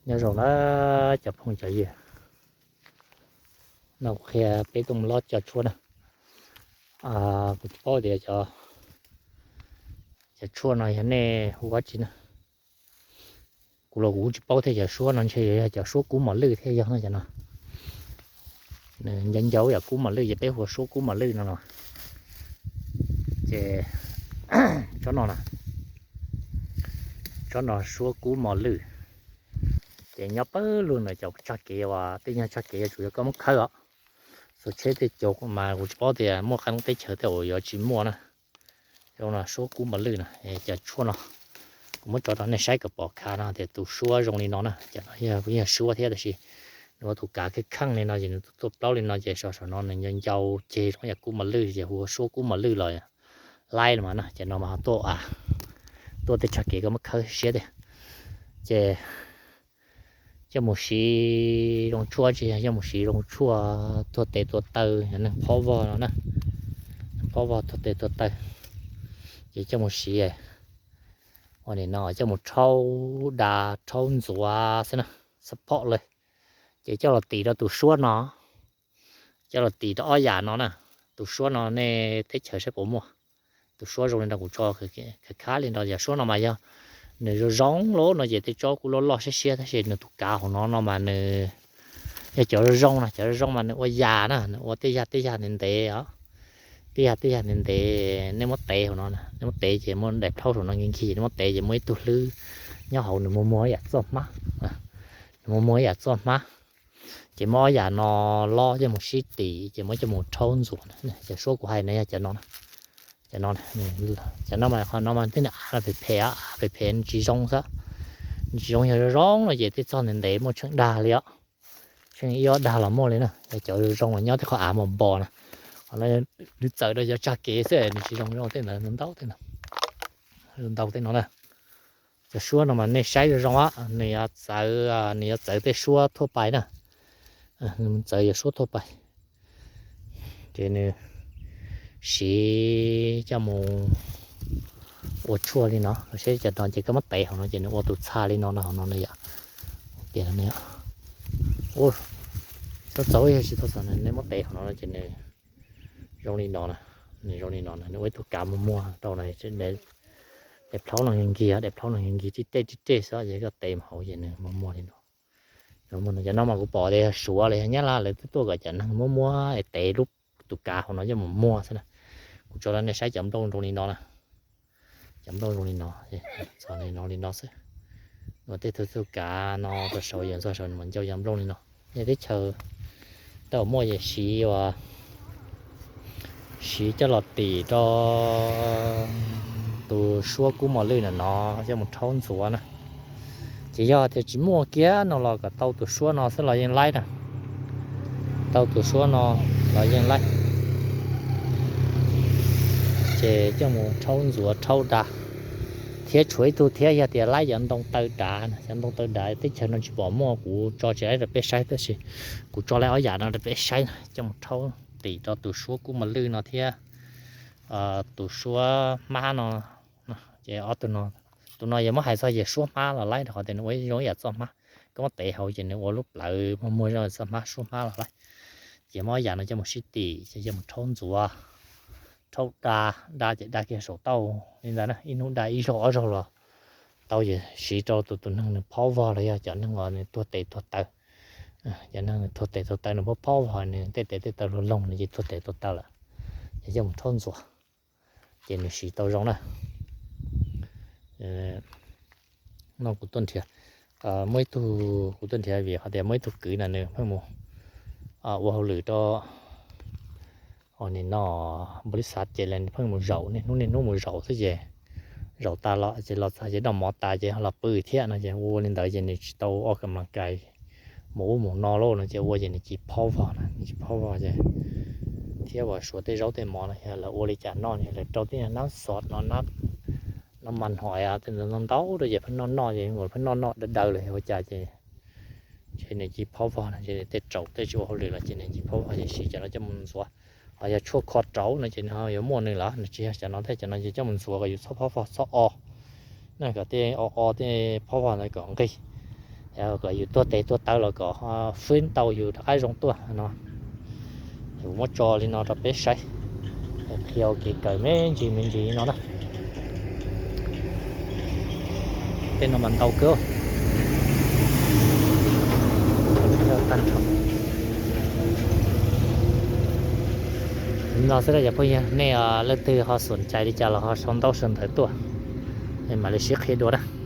Nyob zoo na cov phooj cov ywg, no kuv qhia peb tuaj mus lob cov tshuaj na. Kuv tsis paub tias cov tshuaj no yog nej hu ua tsi na. Kuv los kuv tsis paub thiab, cov suab no ntshe yog cov suab kub mos lwj thiab yog no cov no. Nws nco ncau yam kub mos lwj ces peb hu ua suab kub mos lwj no no. Ces tsob no na, tsob no suab kub mos lwj. Ces nyob pawg lug ntawm cov tsag kev uas tej nyuag tsag kev yuav tsum yog koj muab khawb os. Xuas tsheb tej caug mas kuv tsis paub tias muaj qee lub teb chaws tej uas yuav tsis muaj na. Zoo no suab kub mos lwj na, cov tshuaj no kuv muab tso rau nej saib kom pom khav no tias tus suab zoo li no na. Cov no yog suab thiab tab sis nws ua tus kav kheej kheej li no ces nws tuaj plaub li no ces saum saum no nws nco ncau ceg zoo yam kub mos lwj ces hu ua suab kub mos lwj los laib los mas na. Ces no mas tuaj, tuaj tej tsag kev koj muab khawb siab tiag. Ces coj mus siv zoo tshuaj tsis yog, coj mus siv zoo tshuaj tuag tes tuag taw, yog neeg phob vog no na, neeg phob vog tuag tes tuag taw. Ces coj mus siv ua nim no coj mus rhaub da rhaub ntxuav xwb na, xab phom lawm. Ces coj los tim rau tus suab no, coj los tim rau ob yam no na. Tus suab no nej teb chaws saib puas muaj. Tus suab zoo li no kuv tso khab khab li no, yog suab no mas yog nws zoo zoo lawm no ces tej tsob kuj loj loj siab siab tab sis nws tus kav hauv no no mas nws yog cov zoo zoo na, cov zoo zoo mas nws ua yam na, nws ua tej yam tej yam ntev ntev os. Tej yam tej yam ntev ntev, nej muab tev hauv no, nej muab tev ces muaj daim plhaub saum no nkig nkig, nej muab tev ces muaj ib tug hlwb nyob hauv, nws muag muag ib yam txoj hmab. Nws muag muag ib yam txoj hmab. Ces muab ob yam no lob coj mus sib tim ces muab coj mus rhaub ntxuav. Cov suab kuv hais no yog cov no, cov no, cov no mas qhov no mas tej nws av phem phem, av phem phem nws tsis zoo xwb. Nws tsis zoo, yog zoo zoo no ces tej txoj ntev ntev muaj tsheej dag li os. Tsheej ib ob dag los muaj li na. Yog cov zoo zoo mas nyob tej qhov av mos npos na. Qhov no nws txawm rau cov tsag kev xwb, nws tsis zoo zoo tej ntawd, ntau tej no, ntau tej no na. Cov suab no mas nej saib zoo zoo, nws yuav txawv, nws yuav txawv tej suab thuaj pais na. Txawv yog suab thuaj pais. Ces nws siv coj mus ua tshuaj li no, los saib cov no ces koj muab tev hauv no ces nws ua tus txha li no no hauv no na yom. Tias no, txhob txaus, yog tsis txhob txaus nej muab tev hauv no ces nws zoo li no na. Nws zoo li no na, nws ua ib tug kav muag muag rau na. Daim plhaub no nkig, daim plhaub no nkig tib tej tib tej xwb, ces koj tev mus hauv ces nws muag muag li no. Cov no mas kuv pom tias yog Suav los yog Nyab Laj lawv twb tuaj kom cov neeg muab muab es tev lub tus kav hauv no coj mus muag xwb na. Kuv tso rau nej saib cov nplooj zoo li no na. Cov nplooj zoo li no, txog li no li no xwb. Ua tej tug tug kav no rau saud, yog txog saud nws mas ncau cov nplooj li no. Nej teb chaws tau muaj yam siv ua siv coj los tim rau tus suab kub mos lwj na no, coj mus rhaub ntxuav na. Ces yog tias tsis muaj kiag no los kom tau tus suab no xwb los yeej laib na. Tau tus suab no los yeej laib. Ces coj mus rhaub ntxuav rhaub da. Thiab tshuav ib tug thiab, yog tias laib cov ntoo taw dav, cov ntoo taw dav teb chaws no tsis pom muaj, kuv tso tsis laib rau peb saib tab sis kuv tso laib ob yam no rau peb saib, coj mus rhaub tim rau tus suab kub mos lwj no thiab tus suab hmab no. Ces ob tug no, tus no yog muab hais txog yam suab hmab los laib rau qhov tias nws ua zoo ib yam txoj hmab. Koj muab tev hauv ces nws ua lub plawv muag muag zoo txoj hmab, suab hmab los laib. Ces muab ob yam no coj mus sib tim, ces coj mus rhaub ntxuav, rhaub da, da ces da kiag saum tauj li ntawd na, ib hnub da ib zaug ob zaug los tau. Ces siv rau tus tus neeg nws phob vog los yog cov neeg uas nws tuag tes tuag taw. Cov neeg nws tuag tes tuag taw, nws phob phob vog, nws tej tes tej taw luag loog, nws ces tuag tes tuag taw lawm, ces coj mus rhaub ntxuav, ces nws siv tau zoo na. No kuv tuaj nrhiav, muaj ib tug, kuv tuaj nrhiav vim hais tias muaj ib tug kwv na nws pheej mus ua hauj lwm rau nim no npaus lis xav ces pheej mus zaum, niaj hnub niaj hnub mus zaum xwb ces zaum tas los ces los txog ces noj mov tas ces los pw thiab no ces ua li ntawd ces nws tsis tau ua kam las kais mus ub mus no lauj no ces ua ces nws cis phob vog na, nws cis phob vog ces thiab uas suav tej zaub tej mov no yog lawv ua li cas noj, lawv rau tej nab xov no, nab mas hnoim tej ntawd ntau ntau rau ces pheej noj noj ces pheej noj noj daw daw lawm ua cas ces nws cis phob vog no ces tej tsaus tej tsis ua hauj lwm los ces nws cis phob vog ces siv cov no coj mus ntxuav. Ho yog tshuaj kho rauv no ces nws yuav muaj nws lawm, nws tsis yog cov no thiab, cov no ces coj mus ntxuav kom yus txhob phob vog txhob o na, kom tej o o tej phob vog ntawd kom nqig. Kom yus tuag tes tuag taw los kom fwb tau yus rov qab zoo tuaj no. Kuv muab tso li no rau peb saib, qhia ua kev kawm me ntsis me ntsis li no na. Tej no mas ntau kawg. No xwb na cov phooj ywg, nej leej twg ho xom cai li cas los ho sau ntaub sau ntawv tuaj, mam li sib qhia dua na.